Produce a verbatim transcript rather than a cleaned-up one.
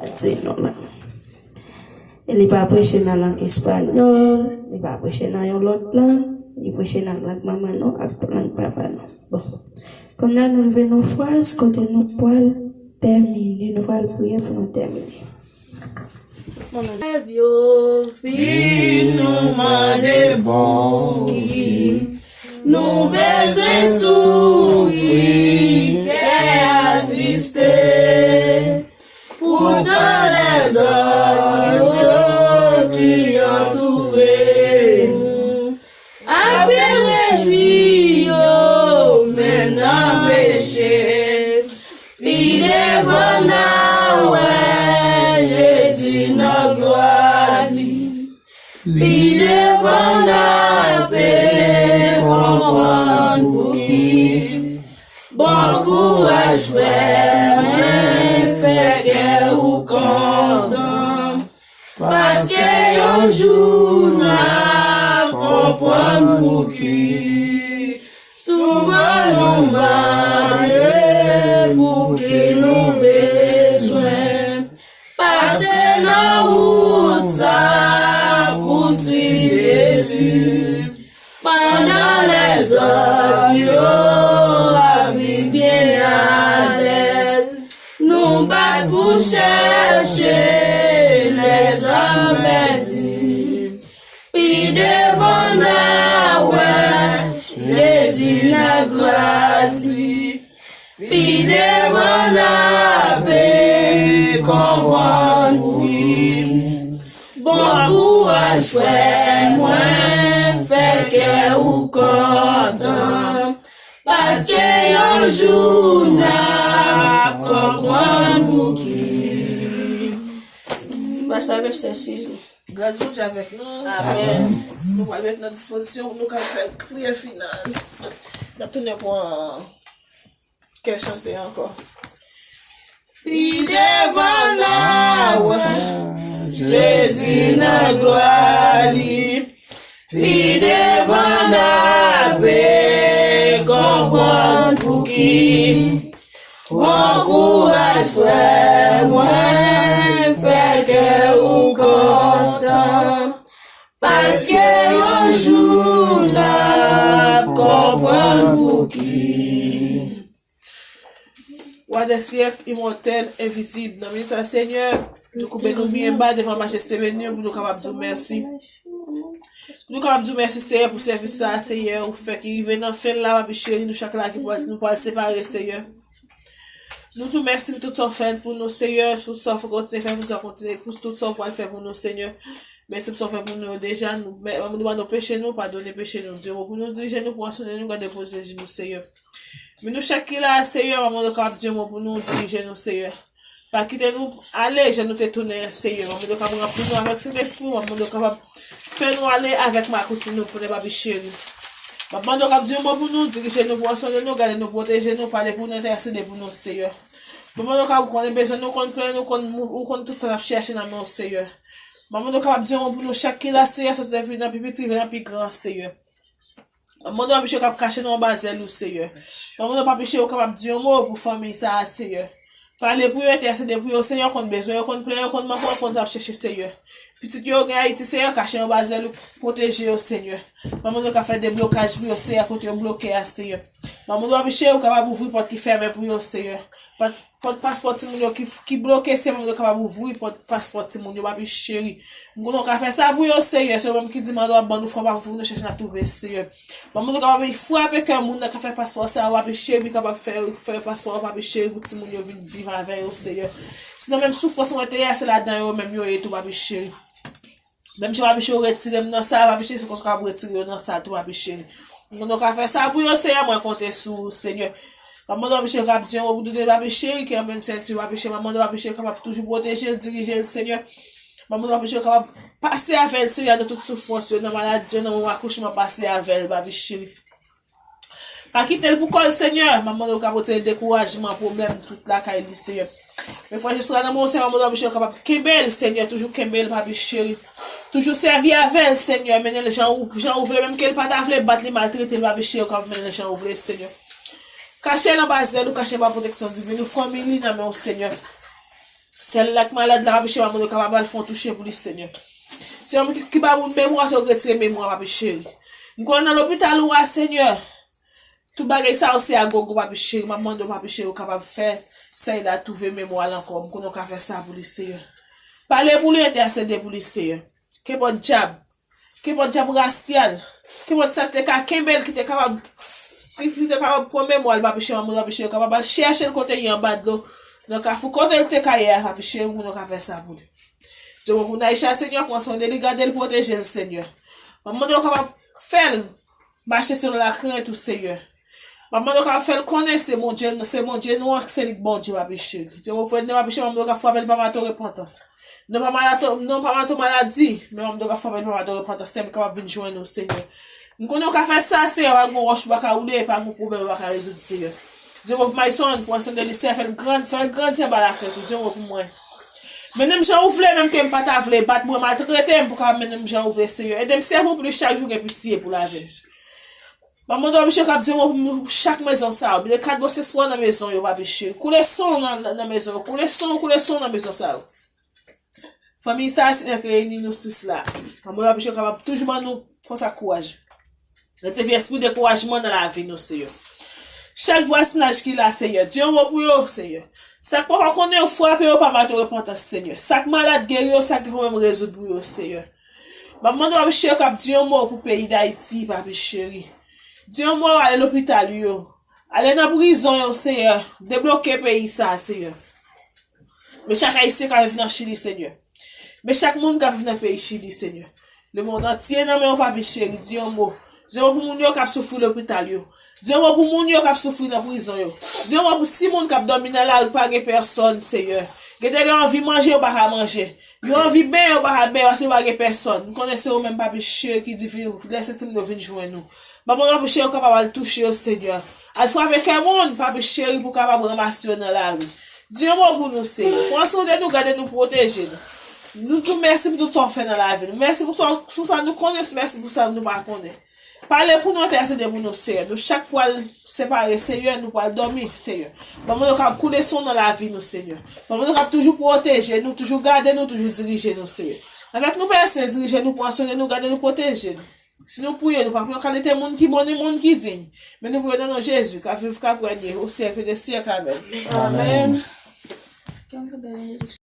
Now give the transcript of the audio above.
Di nou la. E li pa preche nan lang espanyòl, li pa preche nan yon lòt lang, li preche nan lang manman nou ak lang papa nou. Bon. Kounye a nou rive nan fraz kote nou pral tèmine, nou pral priye pou nou tèmine. Rèv yo fin nou mande bon ki nou bezwen soufri, kè atriste. Poutan lèzòm yo ki antoure nou ap byen rejwi yo, men nan peche. Pi devan n a wè Jezi nan glwa li. Pi devan n ape konprann pouki. Bon kouraj frè mwen, fè kè ou kontan. Paske yon jou n ap konprann pouki. Souvan nou mande pouki nou bezwen pase nan wout sa pou swiv Jezi. Pandan lèzòm yo ap viv byen alèz, nou bat pou chèche lèzòm pèdi. Pi devan n a wè Jezi nan glwa li. Pi devan n ape konprann pouki. Bon kouraj frè mwen, fè kè ou kontan. Paske yon jou n ap konprann pouki. Pase vèsè sis la. Gras Bondye avèk nou. Amèn. Nou pral met nan dispozisyon pou nou ka fè priyè final. N ap tounen pran kè chante ankò. Pi devan n a wè Jezi nan glwa li. Pi devan n ape konprann pouki. Pran kouraj frè mwen, fè kè ou kontan. Paske yon jou n ap konprann pouki. Wa dè syèk, imòtèl, envizib, nan minit sa, Senyè, nou koube nou byen ba devan majeste beni w pou nou kapab di w mèsi. Pou nou kapab di w mèsi, Senyè, pou sèvis sa, Senyè, ou fè ki rive nan fen l la, papi cheri, nou chak la ki pral, nou pral separe, Senyè. Nou di w mèsi pou tout sa w fè pou nou, Senyè, pou tout sa w kontinye fè pou nou, sa w kontinye, pou tout sa w pral fè pou nou, Senyè. Mèsi pou sa w fè pou nou yo deja. Nou, mè, nou mande w padone peche nou, padone peche nou. Di yon mo pou nou, dirije nou, pran swen nou, gade, pwoteje nou, Senyè. Men nou chak ki la a, Senyè, m ap mande w kapab di yon mo pou nou, dirije nou, Senyè. Pa kite nou ale jan nou te tounen an, Senyè. M ap mande w kapab ranpli nou avèk Sentespri w, m ap mande w kapab fè nou ale avèk makouti nou, pou nou, papi cheri. M ap mande w kapab di yon mo pou nou, dirije nou, pran swen nou, gade nou, pwoteje nou, pale pou nou, entèsede pou nou, Senyè. M ap mande w kapab konnen bezwen nou, konn plen nou, konn mou-, ou konn tout sa n ap chèche nan men w, Senyè. M ap mande w kapab di yon mo pou nou chak ki la, Senyè, soti depi nan pi piti rive nan pi gran, Senyè. M ap mande w, papi cheri, kapab kache nou anba zèl ou, Senyè. M ap mande w, papi cheri, ou kapab di yon mo pou fanmi sa a, Senyè. Pale pou yo, entèsede pou yo, Senyè, ou konn bezwen yo, konn plen yo, konn manke yo, konn sa y ap chèche, Senyè. Pitit yo gen Ayiti, Senyè, kache yo anba zèl ou, pwoteje yo, Senyè. M ap mande w kapab fè deblokaj pou yo, Senyè, kote yo bloke a, Senyè. M ap mande w, papi cheri, ou kapab ouvri pòt ki fèmen pou yo, Senyè. Pòt Pòt paspò timoun yo ki, ki bloke, Senyè, m ap mande w kapab ouvri pòt paspò timoun yo, papi cheri. M konnen w ka fè sa pou yo, Senyè. Se ou menm ki di mande w ap ban nou, fwa w ap ouvri, nou chèche n ap twouve, Senyè. M ap mande w kapab frape kè moun nan ka fè paspò sa yo, papi cheri, kapab fè, fè paspò yo, papi cheri, pou timoun yo vin viv avè yo, Senyè. Sinon, menm soufrans mwen te ye a, se ladan yo menm yo ye tou, papi cheri. Menm jan papi cheri ou retire m nan sa, papi cheri, se konsa w ap retire yo nan sa tou, papi cheri. M konnen w ka fè sa pou yo, Senyè, mwen konte sou ou, Senyè. M ap mande w, papi cheri, kapab di yon mo pou Doudou, papi cheri, ki anmenn senti, papi cheri. M ap mande w, papi cheri, kapab toujou pwoteje l, dirije l, Senyè. M ap mande w, papi cheri, kapab pase avè l, Senyè, nan tout soufrans yo, nan maladi yo, nan moman akouchman, pase avè l, papi cheri. Pa kite l pou kò l, Senyè. M ap mande w ka retire dekourajman, pwoblèm, tout lakay li, Senyè. Men frè Jezra nan men w, Senyè, m ap mande w, papi cheri, kapab kenbe l, Senyè. Toujou kenbe l, papi cheri. Toujou sèvi avè l, Senyè. Mennen l jan ou, jan ou vle, menm ke l pa ta vle bat li, maltrete l, papi cheri, ou kapab mennen l jan ou vle, Senyè. Kache l anba zèl ou, kache l anba pwoteksyon diven ou, fanmi li nan men w, Senyè. Sèl la k malad la, papi cheri, m ap mande w kapab al fè yon touche pou li, Senyè. Se yon moun ki, ki ba moun memwa, se w retire memwa, papi cheri. M konnen nan lopital ou a, Senyè. Tout bagay sa yo se a gogo, papi cheri. M ap mande w, papi cheri, ou kapab fè sèl la twouve memwa l ankò. M konnen w ka fè sa pou li, Senyè. Pale pou li, entèsede pou li, Senyè. Kenpòt dyab, kenpòt dyab rasyal, kenpòt sa k te ka kenbe l, ki te kapab, ki, ki te kapab pran memwa l, papi cheri, m ap mande w, papi cheri, ou kapab al chèche l kote l ye anba dlo, nan kafou, kote l te ka ye a, papi cheri, m konnen w ka fè sa pou li. Dye mwen, pou Naïcha, Senyè, pran swen de li, gade l, pwoteje l, Senyè. M ap mande w kapab fè l mache selon lakrent ou, Senyè. M ap mande w kapab fè l konnen se Bondye, se Bondye nou an, se li k Bondye, papi cheri. Dye mwen, fè l, papi cheri, m ap mande w kapab frape l pa mato repantans. Non pa mato, non pa mato maladi, men m ap mande w kapab frape l pa mato repantans, Senyè, kapab vin jwenn ou, Senyè. M konnen w ka fè sa, Senyè, pa gen wòch ou pa ka woule, pa gen pwoblèm ou pa ka rezoud, Senyè. Dye mwen, pou Mayson, pran swen de li, Senyè, fè l grandi, fè l grandi anba lakrent ou, Dye mwen, pou mwen. Mennen m jan ou vle, menm ke m pa ta vle, bat mwen, maltrete m pou ka mennen m jan ou vle, Senyè. Ede m sèvi w plis chak jou, gen pitye pou lavi m. M ap mande w, papi cheri, kap di yon mo pou nou, chak mezon sa yo. Mete kat bwòs espwa nan mezon yo, papi cheri. Koule san nan, nan mezon yo. Koule san, koule san nan mezon sa yo. Fanmi sa, Senyè, ki reyini nou sis la. M ap mande w, papi cheri, kapab toujou ban nou fòs ak kouraj. Retire vye espri dekourajman nan lavi nou, Senyè. Chak vwazinaj ki la, Senyè, di yon mo pou yo, Senyè. Sa k poko konnen yo, frape yo pa mato repantans, Senyè. Sa k malad, geri yo, sa k gen pwoblèm, rezoud pou yo, Senyè. M ap mande w, papi cheri, kap di yon mo pou peyi Dayiti, papi cheri. Di yon mo, ale lopital yo. Ale nan prizon yo, Senyè. Debloke peyi sa, Senyè. Men chak Ayisyen k ap viv nan Chili, Senyè. Men chak moun k ap viv nan peyi Chili, Senyè. Lemonn antye nan men w, papi cheri, di yon mo. Di yon mo pou moun yo k ap soufri lopital yo. Di yon mo pou moun yo k ap soufri nan prizon yo. Di yon mo pou timoun k ap dòmi nan lari, pa gen pèsòn, Senyè. Gen de lè yo anvi manje, yo pa ka manje. Yo anvi benyen, yo pa ka benyen, paske yo pa gen pèsòn. M konnen se ou menm, papi cheri, ki di vin, lè se timoun yo vin jwenn ou. Papa, papi cheri, ou kapab al touche yo, Senyè. Al frape kè moun, papi cheri, pou kapab ranmase yo nan lari. Di yon mo pou nou, Senyè. Pran swen de nou, gade nou, pwoteje nou. Nou di w mèsi pou tout sa w fè nan lavi nou. Mèsi pou sa, pou sa nou konnen, mèsi pou sa nou pa konnen. Pale pou nou, entèsede pou nou, Senyè. Nou chak pral separe, Senyè, nou pral dòmi, Senyè. Ban nou kab koule san nan lavi nou, Senyè. Ban nou kab toujou pwoteje nou, toujou gade nou, toujou dirije nou, Senyè. Avèk nou, Pè Sen, dirije nou, pran swen de nou, gade nou, pwoteje nou. Si nou priye, nou pa priye yon kalite moun ki bon ni moun ki diy. Men nou priye nan non Jezi, k ap viv, k ap renye, o syèk de syèk. Amèn. Amèn.